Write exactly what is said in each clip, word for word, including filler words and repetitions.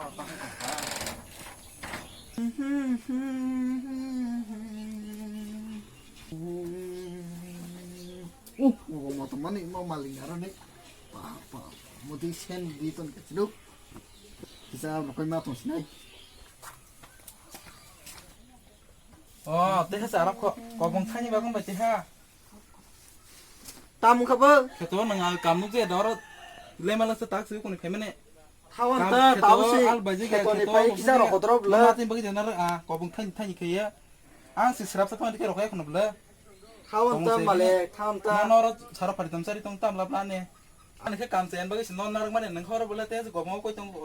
Uh, moto mani mo maling aro ni. Pa, pa, modi sen di ton kachilo. Kisa rokoi ma tong sinai. Oh, tei ha sa arok kho, kobong thani bagong bai tei ha. Tam wngkha bo. Kheto nang al kam nuk je doro. Lema lasa tak sui kuni phaimane. Thawan ta tau si. Al bai je kheto ni pai kisa rok khodro bla. Lama tin bagi janar a kobong thani thani khaya. Ang si srap sa thani khe rokha khno bla. Thawan ta male, thawan ta. No no ro sara phari tam sari tong tam la bla ne. Ani khe kam chen bagwi se non narwk mani nang khoro bole te gobongo koi tong o.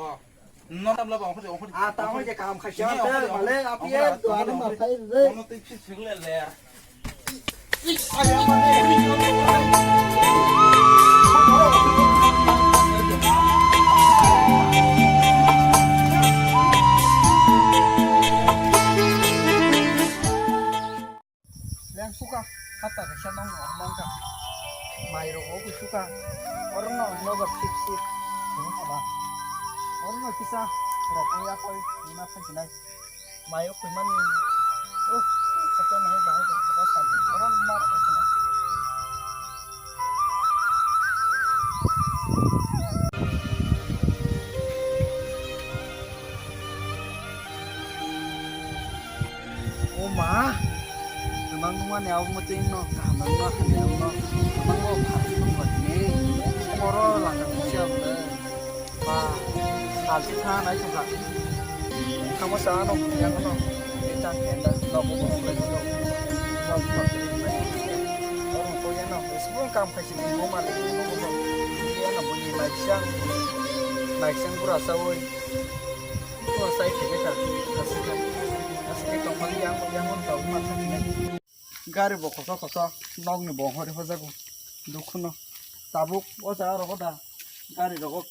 Non tam laba ongkhor ongkhor. A ta hoi je kam khasia te male apiye duani ma phai re. Ono tei phis phis le le. Leng suka, hapta kaisa nong no mangka. Mai rogo bo suka. Oro no nobar sip sip. Ini apa? Oro no kisa rokoi akoi, lima thang sinai. Mai o koi mani. Oh, kata nai bahai ko kata sa. Oro no mar ko sinai. O ma, kwbang mani abo mwtwi no kaham no hamya no kwbang bo phalwi tongba tini. Oro langkha kisa abo le. Ba, salchi tha nai thangkha. Thangma sa ano yang no. Eta enda no bo bo sulai bo. Oro ko ya no. Sibung kam khai sibung bo malik. Bo bo. Ya no bo ni lai sang. Lai sang pura sa oi. Ua sai theke ta, aswk khe, aswk khe tongmani yang, yang tong ma thang nai. Gari bo kotor kotor, nokni bo hori hojago, dukhuno. Tabuk o jaga rogo da, gari rogo,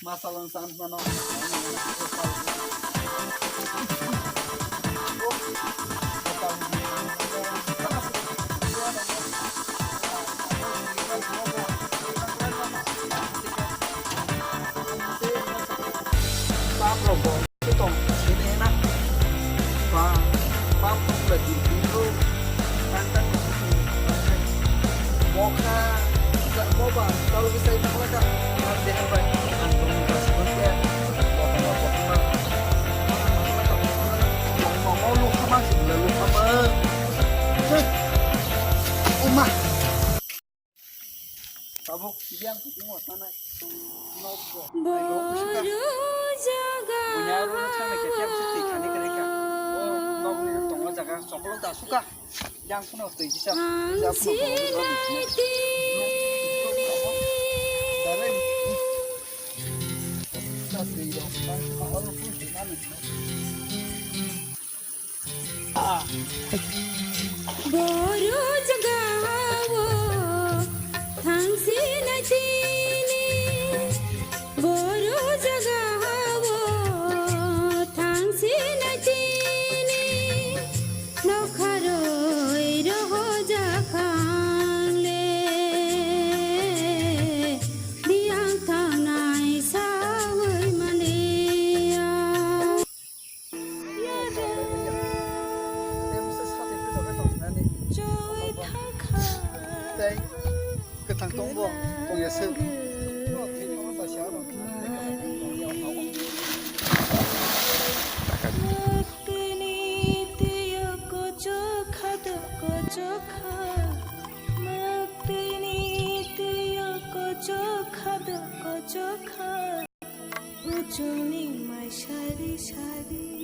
ma salon san mano. Bam rok bo tong sini na. Bam, bam tong le di di ro. Tan tan. Mokha, ja mo ba, tau ki sai tang la ka. Dehan bai. Mokha, mokha, mokha. Mokha, mokha, mokha. Mokha, mokha, mokha. Uma. Tabuk biyang kuching wa sanai. Nokbo. Boru jaga. Punya ro na thang ke kya se te khani kare ka. O nokni tongo jaga choklo da suka. Yang kuno twi kisa. Yang kuno. Dare. Sa twi do. Ang ko ro ku te na ni. Boru jagao thangsinai chini, boru jagao thangsinai chini, nokharoi rohojakhangle, biyang thangnai sawi manliya. Tei kwthang tongbo tongya se. Kuchuni mai sari sari.